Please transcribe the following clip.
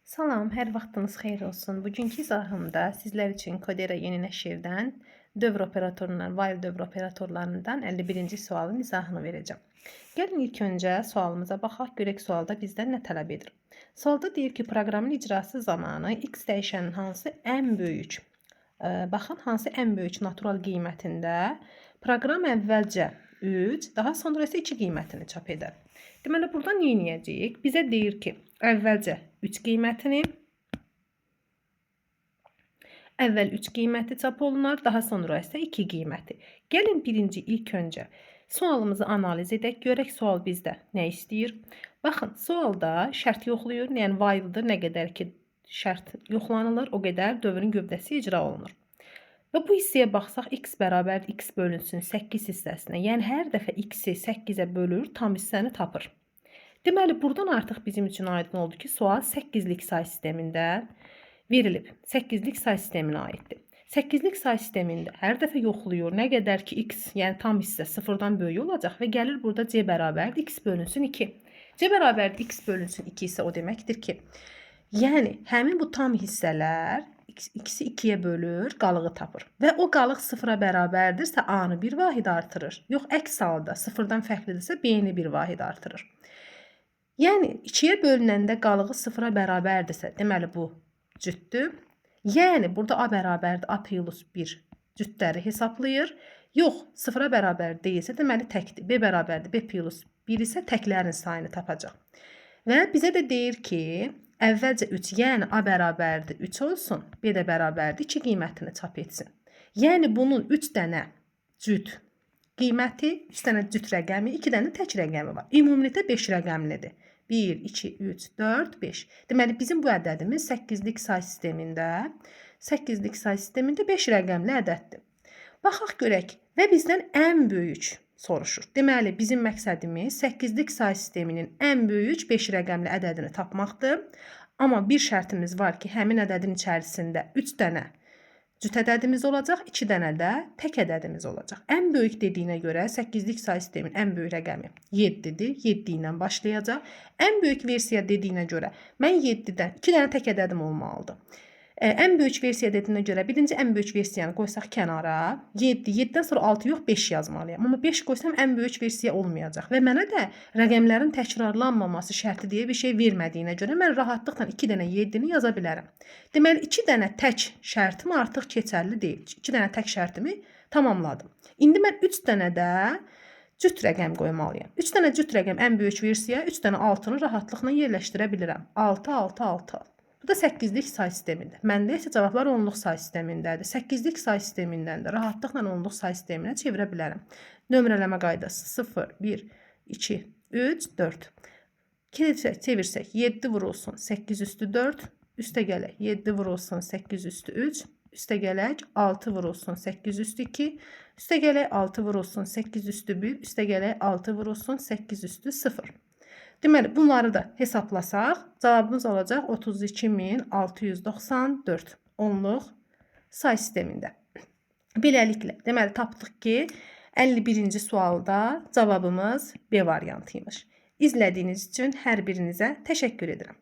Salam, hər vaxtınız xeyir olsun. Bugünkü izahımda sizlər üçün Kodera yeni nəşrdən dövr operatorundan, while dövr operatorlarından 51-ci sualın izahını verəcəm. Gəlin ilk öncə sualımıza baxaq, görək sualda bizdən nə tələb edir. Sualda deyir ki, proqramın icrası zamanı x dəyişənin hansı ən böyük, baxın, hansı ən böyük natural qiymətində proqram əvvəlcə 3, daha sonra isə 2 qiymətini çap edər. Deməli, burada nə edəcəyik? Bizə deyir ki, əvvəlcə 3 qiymətini, əvvəl 3 qiyməti çap olunar, daha sonra isə 2 qiyməti. Gəlin birinci ilk öncə sualımızı analiz edək, görək sual bizdə nə istəyir. Baxın, sualda şərt yoxlayır, yəni while-dır, nə qədər ki şərt yoxlanılır, o qədər dövrün gövdəsi icra olunur. Və bu hissəyə baxsaq, x bərabərdir x bölünsün 8 hissəsinə. Yəni hər dəfə x-i 8-ə bölür, tam hissəni tapır. Deməli, buradan artıq bizim üçün aydın oldu ki, sual 8-lik say sistemində verilib. 8-lik say sisteminə aiddir. 8-lik say sistemində hər dəfə yoxlayır, nə qədər ki x, yəni tam hissə sıfırdan böyük olacaq və gəlir burada c bərabərdir x bölünsün 2. C bərabərdir x bölünsün 2 isə o deməkdir ki, yəni həmin bu tam hissələr x-i 2-yə bölür, qalığı tapır. Və o qalıq sıfıra bərabərdirsə A-nı bir vahid artırır. Yox, əks halda sıfırdan fərqlidirsə B-ni bir vahid artırır. Yəni 2-yə bölünəndə qalığı sıfıra bərabərdirsə, deməli bu cütdür. Yəni burada A bərabərdir A plus 1 cütləri hesablayır. Yox, sıfıra bərabər deyilsə, deməli təkdir. B bərabərdir B plus 1 isə təklərin sayını tapacaq. Və bizə də deyir ki, əvvəlcə 3, yəni A bərabərdir 3 olsun, B də bərabərdir 2 qiymətini çap etsin. Yəni bunun 3 dənə cüt qiyməti, 3 dənə cüt rəqəmi, 2 dənə tək rəqəmi var. Ümumilikdə 5 rəqəmlidir. 1, 2, 3, 4, 5. Deməli bizim bu ədədimiz 8-lik say sistemində 8-lik say sistemində 5 rəqəmli ədəddir. Baxaq görək və bizdən ən böyük soruşur. Deməli bizim məqsədimiz 8-lik say sisteminin ən böyük 5 rəqəmli ədədini tapmaqdır. Amma bir şərtimiz var ki, həmin ədədin içərisində 3 dənə cüt ədədimiz olacaq, 2 dənə də tək ədədimiz olacaq. Ən böyük dediyinə görə 8-lik say sistemin ən böyük rəqəmi 7-dir. 7 ilə başlayacaq. Ən böyük versiya dediyinə görə mən 7-dən 2 dənə tək ədədim olmalıdır. Ən böyük versiya dediyinə görə birinci ən böyük versiyanı qoysaq kənara, 7, 7-dən sonra 6 yox 5 yazmalıyam. Amma 5 qoysam ən böyük versiya olmayacaq və mənə də rəqəmlərin təkrarlanmaması şərti deyə bir şey vermədiyinə görə mən rahatlıqla 2 dənə 7-ni yaza bilərəm. Deməli 2 dənə tək şərtim artıq keçərli deyil. 2 dənə tək şərtimi tamamladım. İndi mən 3 dənə də cüt rəqəm qoymalıyam. 3 dənə cüt rəqəm ən böyük versiya, 3 dənə 6-nı rahatlıqla yerləşdirə bilirəm. 6, 6, 6. Bu da 8-lik say sistemidir. Məndə isə cavablar 10-luq say sistemindədir. 8-lik say sistemindən də rahatlıqla 10-luq say sisteminə çevirə bilərəm. Nömrələmə qaydası 0, 1, 2, 3, 4. Çevirsək 7 vurulsun 8 üstü 4, üstə gələk 7 vurulsun 8 üstü 3, üstə gələk 6 vurulsun 8 üstü 2, üstə gələk 6 vurulsun 8 üstü 1, üstə gələk 6 vurulsun 8 üstü 0. Deməli, bunları da hesablasaq, cavabımız olacaq 32.694 onluq say sistemində. Beləliklə, deməli, tapdıq ki, 51-ci sualda cavabımız B variantıymış. İzlədiyiniz üçün hər birinizə təşəkkür edirəm.